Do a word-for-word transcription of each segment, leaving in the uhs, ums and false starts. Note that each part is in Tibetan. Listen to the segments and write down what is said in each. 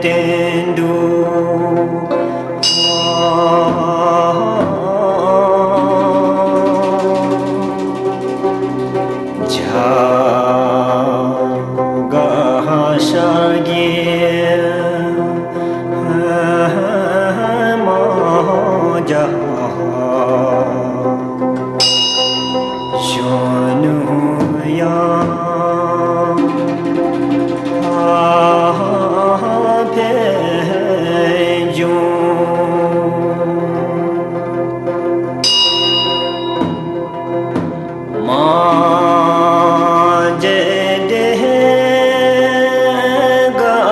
བསྟན་འགྲོ། བྱ་དགའ་ཤར་གྱི་མ་རྒྱ། གཞོན་ནུ་ཡང་ཕན་འབྱུང་། མ་བརྗེད་དེ་དགའ།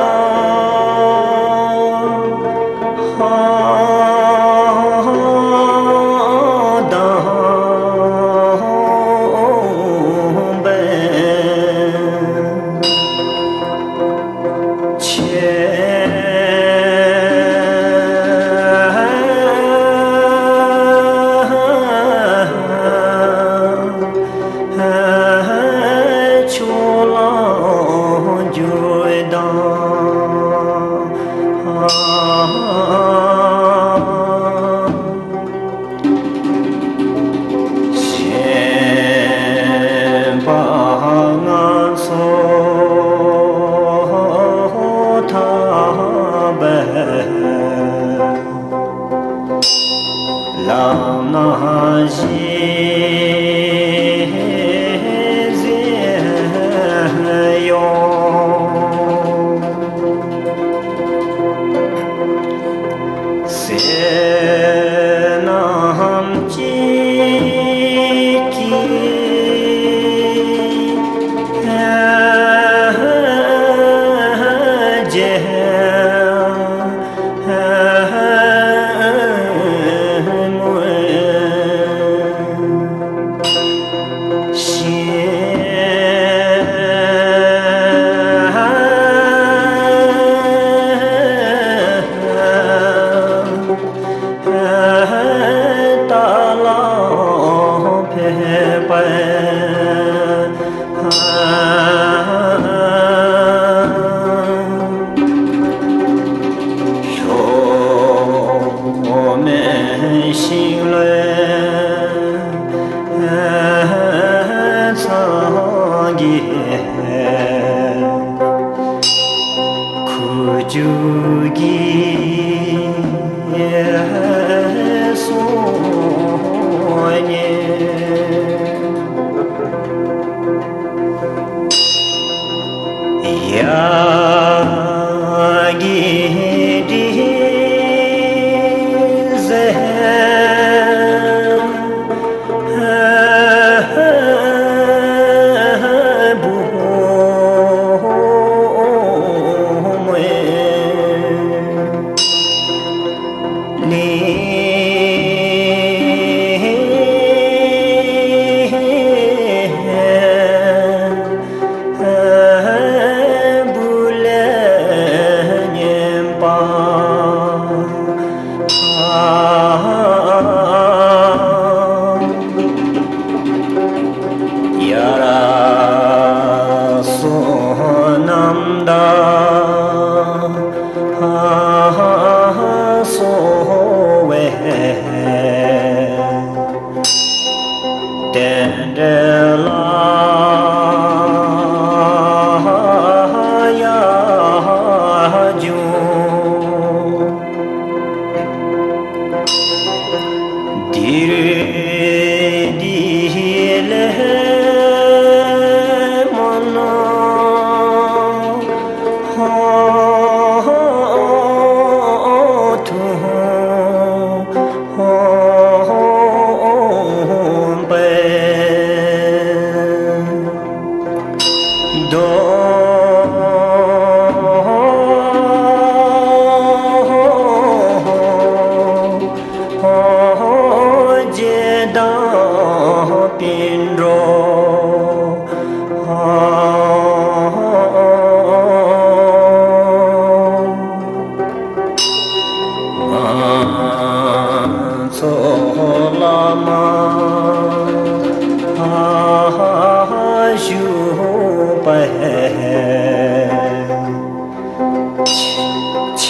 ཞེན་པ་ང་ཚོ་ཐར་པའི་ལམ་ན་གཞི་འཛིན་ཡོང་། བསོད་ནམས་གཅིག་གིས་རྗེས་མངོན། ཞེན་ལ་ཕན་པའི། ལྷོ་མོན་ཤིང་ལོའི་ཚང་གི་ཁུ་བྱུག་གི་གསུང་སྙན། ཡ་གི་དྲི་ཟེར་བུ་མོའི། ལི། བུ་ལས་སྙན་པ། ཡར་སོ་ནམ་ཟླ་སོ་བའི་རྟེན་འབྲེལ་ལ་ཡར་འབྱུང་།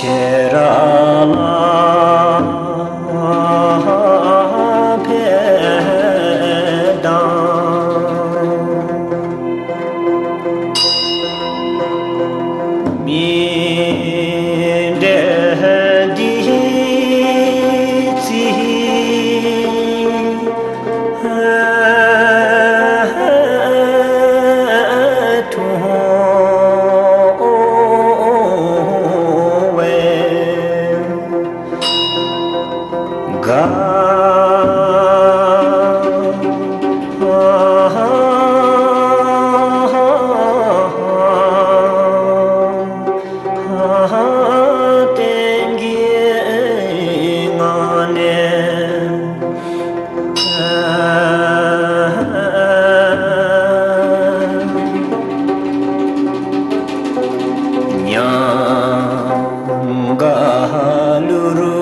ཁྱེད་རང་ལ་ཕེབས་དང་། མི་འདྲ་འདི་ཚེ་ཉམས་དགའ་གླུ་རུ་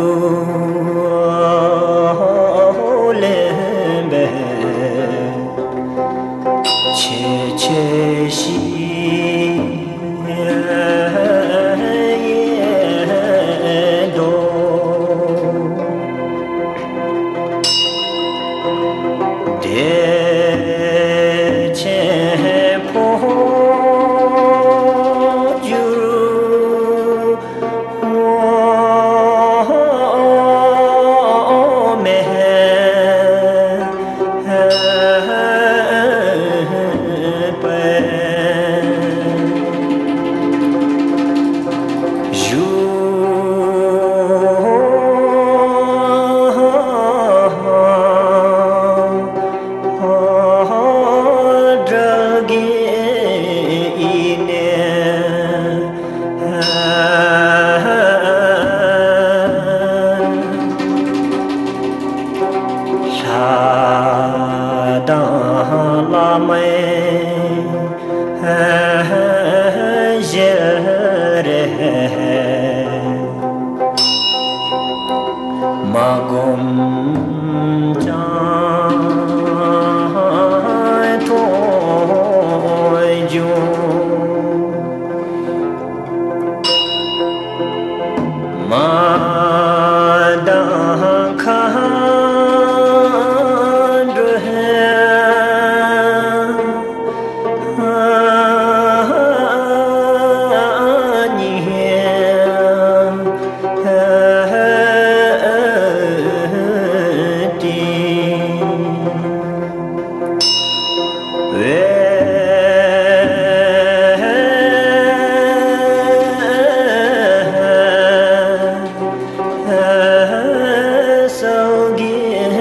ལེན་པའི་ཆེ་ཆེ་ཞིག་ཡེ་འདུག། བདེ་ཆེན་འཕོ་འགྱུར་མེད་པའི་བཞུགས། དགྲ་བགེགས་ཡེ་ནས་ལྷ་དང་བླ་མའི་ཞལ་རས་མ་བསྒོམས་ཀྱང་མཐོང་འབྱུང་། མ་དང་མཁའ་འགྲོ་གཉིས་ཏེ། སངས་རྒྱས་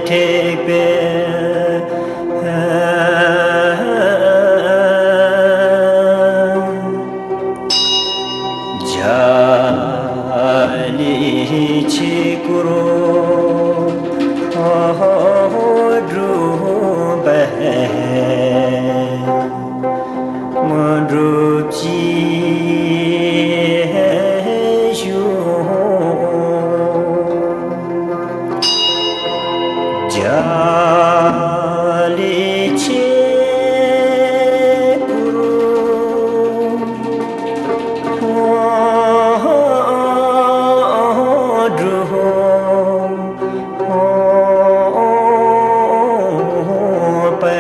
ཐེག་པའི་རྒྱ་ལས་ཆེ་བཀུར་སྒྲུབ་པའི་དངོས་གྲུབ་ཀྱི་གཞུང་། རྒྱ་ལས་ཆེ་བཀུར་སྒྲུབ་པའི་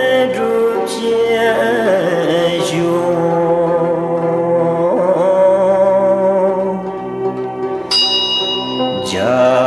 དངོས་གྲུབ་ཀྱི་གཞུང་། རྒྱ་